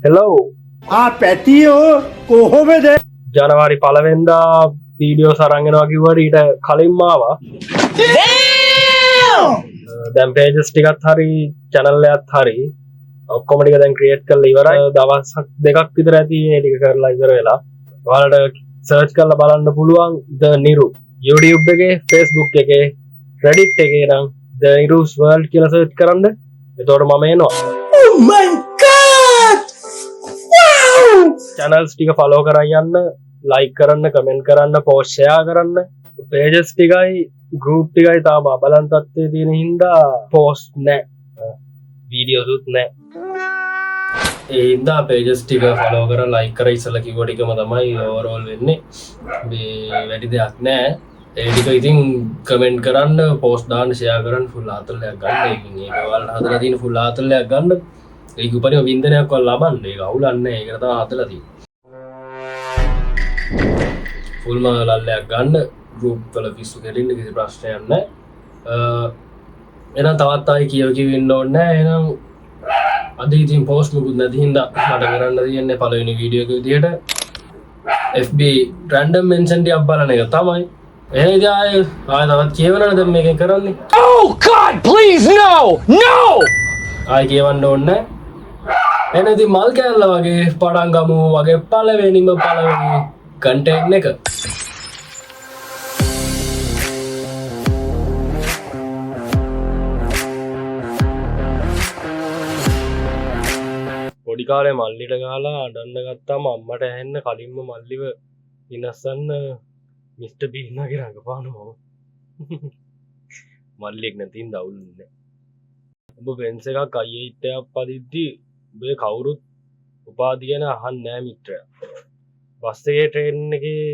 Hello. ආ පැටියෝ කොහොමද? ජනවාරි පළවෙනිදා වීඩියෝස් අරන් එනවා කිව්වට ඊට කලින්ම ආවා. දැන් පේජස් ටිකත් හරි චැනල් එකත් හරි ඔක්කොම ටික දැන් ක්‍රියේට් කරලා ඉවරයි. දවස් දෙකක් විතර ඇති මේ ටික කරලා ඉවර වෙලා. ඔයාලට සර්ච් කරලා බලන්න පුළුවන් The Niru. YouTube එකේ, Facebook එකේ, Reddit එකේ නම් The Niru's World කියලා සර්ච් කරන්න. එතකොට මම එනවා. Oh my God! Wow! Channels ටික ෆලෝ කරන් යන්න, ලයික් කරන්න, කමෙන්ට් කරන්න, පෝස්ට් ෂෙයා කරන්න. පේජස් ටිකයි ගෲප් ටිකයි තාම අබලන් තත්ත්වයේ තියෙන හින්දා පෝස්ට් නෑ, වීඩියෝසුත් නෑ. ඒ හින්දා පේජස් ටික ෆලෝ කරලා ලයික් කරලා ඉස්සලා කිව්ව ටිකම තමයි ඕවරෝල් වෙන්නේ. මේ වැඩි දෙයක් නෑ. ඒ ටික ඉතින් කමෙන්ට් කරන්න, පෝස්ට් දාන්න, ෂෙයා කරන්න, ෆුල් ආතල් එකක් ගන්න. ඒකෙන් ඒක ඔයාලට හදලා තියෙන ෆුල් ආතල් එකක් ගන්න. ඒක උපරිම වින්දනයක් ඔයාලා ලබන්න. ඒක අවුලක් නෑ. ඒකට තමයි හදලා තියෙන්නේ. ෆුල්ම ලල්ලයක් ගන්න, ගෲප් වල පිස්සු කෙලින්න කිසි ප්‍රශ්නයක් නෑ. එහෙනම් තවත් ආයි කියව කියව ඉන්න ඕනේ නෑ. එහෙනම් අද ඉතින් පෝස්ට් මුකුත් නැති හින්දා මට කරන්න තියෙන්නේ පළවෙනි වීඩියෝ එක විදියට FB random mention ටිකක් බලන එක තමයි. එහෙනම් ඉතින් ආයෙ තවත් කියවනවනේ දැන් මේකෙන් කරන්නේ. Oh God, please no! No! ආයෙ කියවන්න ඕනේ නෑ. එහෙනම් ඉතින් මල් කෑල්ල වගේ පටන් ගමු වගේ පළවෙනිම පළවෙනි කන්ටෙන්ට් එක. පොඩි කාලේ මල්ලිට ගහලා අඬන්න ගත්තාම අම්මට ඇහෙන්න කලින්ම මල්ලිව ඉනස්සන්න මිස්ටර් බීන් වගේ රඟපානවා මම. මල්ලියෙක් නැති හින්දා අවුල් නෑ. ඔබ බෙන්ස් එකක් අයියේ ඉත්තයක් පදිද්දි ඔබේ කවුරුත් උපාධි ගැන අහන්නේ නෑ මිත්‍රයා. බස් එකේ ට්‍රේන් එකේ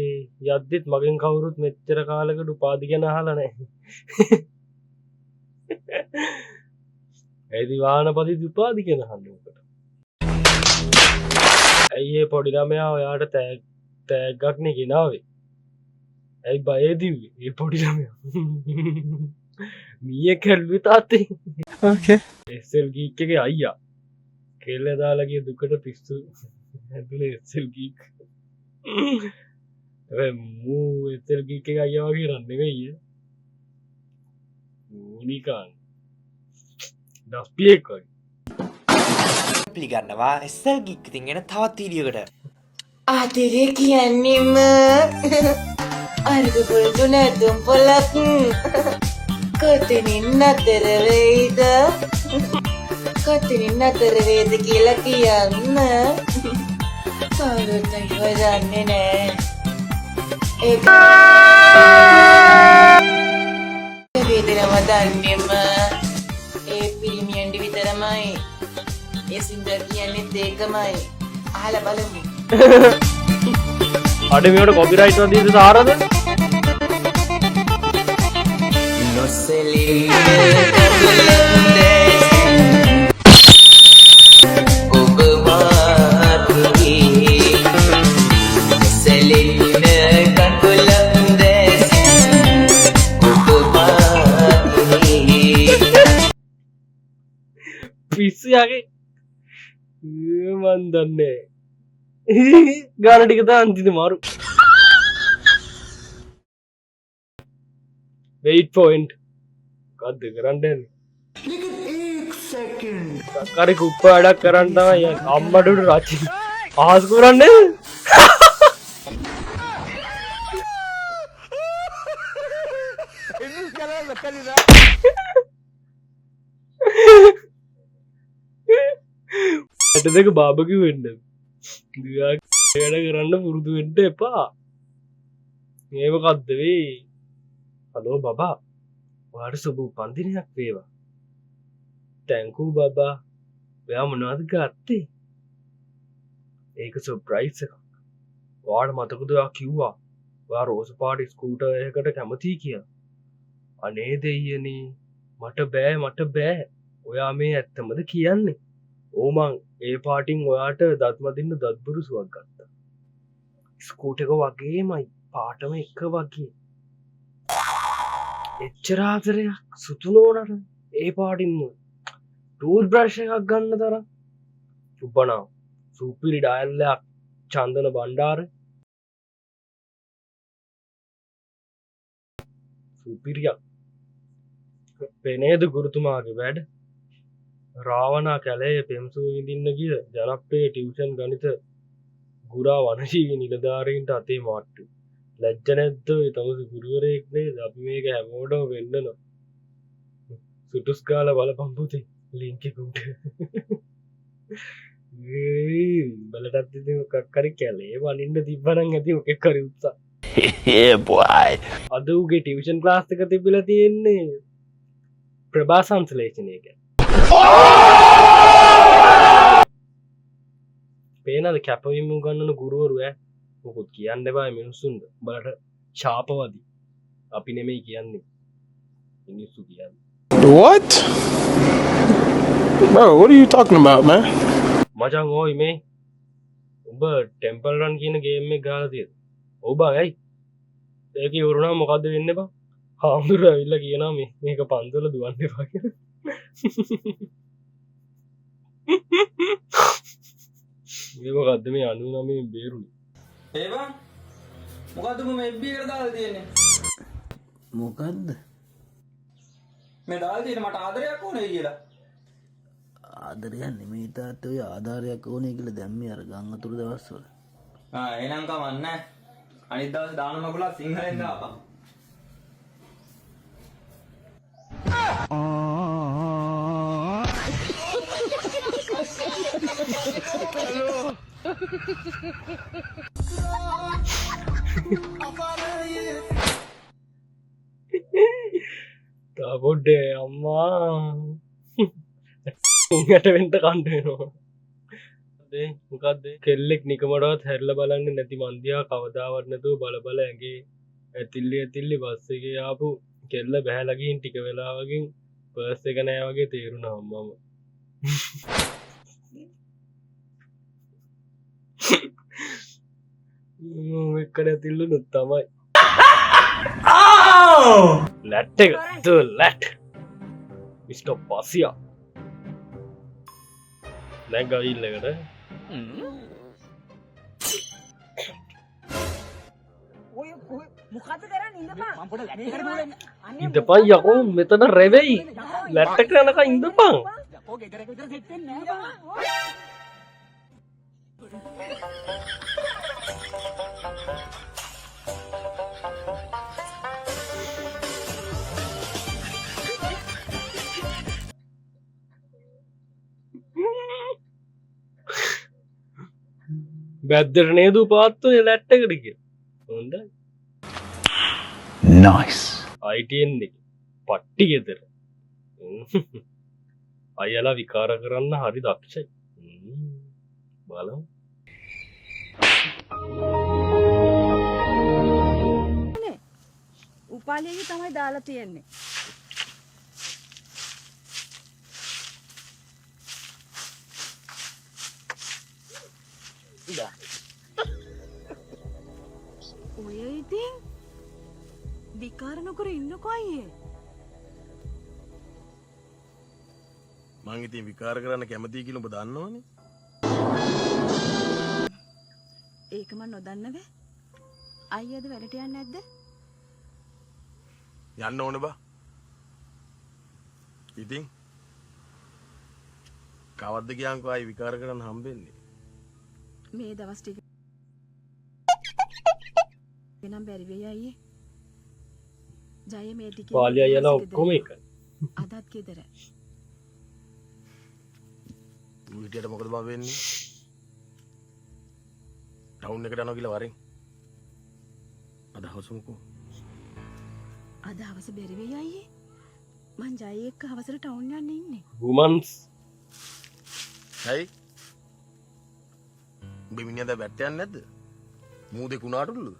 යද්දිත් මගෙන් කවුරුත් මෙච්චර කාලෙකට උපාධි ගැන අහලා නෑ. ඇයි ඉතින් වාහන පදිද්දි උපාධි ගැන අහන්නේ මොකටද? ඇයි ඒ පොඩි ළමයා ඔයාට තෑග්ගක් නේ ගෙනාවේ? ඇයි බය දිව්වේ ඒ පොඩි ළමයා? මීයක් හැල්ලුවේ තාත්තේ. Okay. SL geek එකේ අයියා කෙල්ල දාලා ගිය දුකට පිස්සු හැදුනේ SL geek. හැබැයි මූ SL geek එකේ අයියා වගේ නන් නෙමෙයි ඈ. මූ නිකන් ඩස්පියෙක් වගේ. පිළිගන්නවා SL geek ඉතින් එන තවත් වීඩියෝ එකට. ආදරය කියන්නෙම අරක පුරුදු නැතුම් පොලක් කොතනින් නතර වෙයිද, කොතනින් නතර වේද කියලා කියන්න කවුරුත් අයිව දන්නේ නෑ. ඒක වේදනව දන්නෙම ඒ පිරිමියන්ට විතරමයි. ඒ සින්දුව කියන්නෙත් ඒකමයි. අහලා බලමු. අඩේ මේවට කොපිරයිට් වදින්ද සාරද? නොසැලෙන කඳුලක් දැසින් ඔබ මාගේ, නොසැලෙන කඳුලක් දැසින් ඔබ මාගේ. පිස්සු යගේ. ඒ මන් දන්නේ නෑ. ගාන ටික තමයි අන්තිම මාරු. Wait point. මොකද්ද කරන්න යන්නේ? සක්කාරි කුප්ප වැඩක් කරන්න තමයි යන්නේ. අම්මට උඩ රචි අහස් කරන්නේ. ඇට දෙක බාබකිව් වෙන්න. දිවා වැඩ කරන්න පුරුදු වෙන්න එපා. මේ මොකද්ද වෙයි? හලෝ බබා. ඔයාට සුබ උපන්දිනයක් වේවා. Thank you බබා. ඔයා මොනවද ගත්තේ? ඒක සර්ප්‍රයිස් එකක්. ඔයාට මතකද ඔයා කිව්වා ඔයා රෝස පාට ස්කූටර් එකකට කැමතියි කියලා? අනේ දෙයියනේ, මට බෑ, මට බෑ. ඔයා මේ ඇත්තමද කියන්නේ? ඕ මං ඒ පාටින් ඔයාට දත් මදින්න දත් බුරුසුවක් ගත්තා. ස්කූටර් එක වගේමයි, පාටම එක වගේ. එච්චර ආදරයක් සුතුනෝනට ඒ පාටින්ම ටූත් බ්‍රෂ් එකක් ගන්න තරම්. උබනා සුපිරි ඩයල් එකක් චන්දන බණ්ඩාර. සුපිරියක්. පෙනේද ගුරුතුමාගේ වැඩ. රාවණා කැලේ පෙම්සුව විඳින්න ගිය ජනප්‍රිය ටියුෂන් ගණිත ගුරා වනජීවි නිලධාරීන්ට අතේ මාට්ටු. ලැජ්ජ නැද්ද ඔය තමුසේ ගුරුවරයෙක් නේද? අපි මේක හැමෝටම වෙන්නනවා. සුටුස් ගාලා බලපන් පුතේ ලින්ක් එක උඩ. බලටත් ඉතින් මොකක් හරි කැලේ වනින්න තිබ්බනම් ඇති මොකෙක් හරි උත්සාහ. Yeah boy. අද ඌගේ ටියුෂන් ක්ලාස් එක තිබිලා තියෙන්නේ ප්‍රභා සංශ්ලේෂණය ගැන. පේනද කැපවීම උගන්වන ගුරුවරු ඈ? මොකුත් කියන්න එපා මේ මිනිස්සුන්ට. උඹලට ශාපවදි. අපි නෙමෙයි කියන්නේ. මිනිස්සු කියන්නේ. What? Bro, what are you talking about, man? මචං ඕයි මේ උඹ ටෙම්පල් රන් කියන ගේම් එක ගහලා තියෙද? ඔව් බං ඇයි? ඒක ඉවරුණාම මොකද්ද වෙන්නේ බං? හාමුදුරුවෝ ඇවිල්ලා කියනවා මේක පන්සල දුවන්න එපා කියලා. මේ මොකද්ද මේ 99 බේරුනේ? ඒ බං මොකද්ද උඹ මේ FB එකට දාලා තියෙන්නේ? මොකද්ද? මේ දාලා තියෙන්නේ මට ආදරයක් ඕනේ කියලා. ආදරයක් නෙමෙයි තාත්තේ, ඔය ආධාරයක් ඕනේ කියලා දැම්මේ අර ගම් අතුරු දවස්වල. ආ එහෙනම් කමක් නැහැ. අනිත් දවසේ දාන මගුලක් සිංහලෙන් දාපන්. තා පොඩ්ඩේ අම්මා උන්ට වෙන්න කණ්ඩ වෙනවා. මොකද්ද කෙල්ලෙක් නිකමටවත් හැරිලා බලන්නේ නැති මන්දියා කවදාවත් නැතුව බල බල ඇඟේ ඇතිල්ලි ඇතිල්ලි බස් එකේ ආපු කෙල්ල බැහැලා ගිහින් ටික වෙලාවකින් පර්ස් එක නෑ වගේ තේරුණා අම්මම. එක්කන ඇතිල්ලුනොත් තමයි. ලැට් එක ද ලැට් මිස්ටර් පසියා නැග්ගා විල් එකට. ඉඳපන් යකෝ මෙතන රෙවෙයි. ලැට් එකට යනකන් ඉඳපන්. බැද්දට නේද පාත් වුනේ ලැට් එකට කියලා. හොඳයි. Nice. ITN එකේ පට්ටි ගෙදර. අයියලා විකාර කරන්න හරි දක්ෂයි. බලමු. උපාලියගේ තමයි දාලා තියෙන්නේ. ඔය ඉතින් විකාර නොකර ඉන්නකෝ අයියේ. මං ඉතින් විකාර කරන්න කැමතියි කියලා ඔබ දන්නවනේ. ඒක මං නොදන්නවේ. අයියාද වැඩට යන්නේ නැද්ද? යන්න ඕන බා. ඉතින් කවද්ද කියන්කෝ ආයි විකාර කරන්න හම්බෙන්නේ? මේ දවස් ටික නම් බැරි වෙයි අයියේ. ජය මේ ටිකේ පාලි අයියලා ඔක්කොම එකයි. අදත් ගෙදර. ඌ හිටියට මොකද බා වෙන්නේ? ටවුන් එකට යනවා කියලා වරෙන්. අද හවස මොකෝ? අද හවස බැරි වෙයි අයියේ. මං ජය එක්ක හවසට ටවුන් යන්න ඉන්නේ. වුමන්ස්. ඇයි? උඹ මිනිහා දැන් වැට්ට යන්නේ නැද්ද? මූදේ කුණාටුල්ලුද?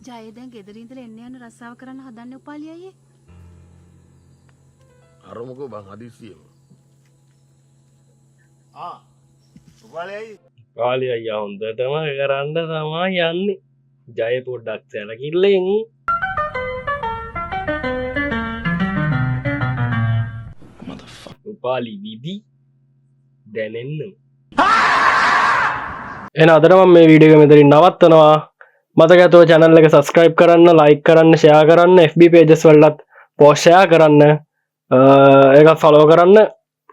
ජය දැන් ගෙදර ඉඳලා එන්න යන රස්සාව කරන්න හදන්නේ උපාලි අයියේ. අර මොකෝ බං හදිස්සියෙම. ආ උපාලි අයියේ. උපාලි අයියා හොඳටම කරන්න තමයි යන්නේ. ජය පොඩ්ඩක් සැලකිල්ලෙන්. උපාලි විදි දැනෙන්න. එහෙනම් අදට මම මේ වීඩියෝ එක මෙතනින් නවත්තනවා. මතක ඇතුව channel එක subscribe කරන්න, like කරන්න, share කරන්න, FB pages වලටත් post share කරන්න, ඒකත් follow කරන්න.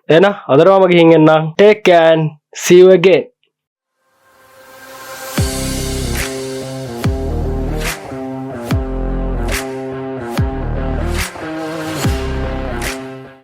එහෙනම් අදට මම ගිහින් එන්නම්. Take care and see you again.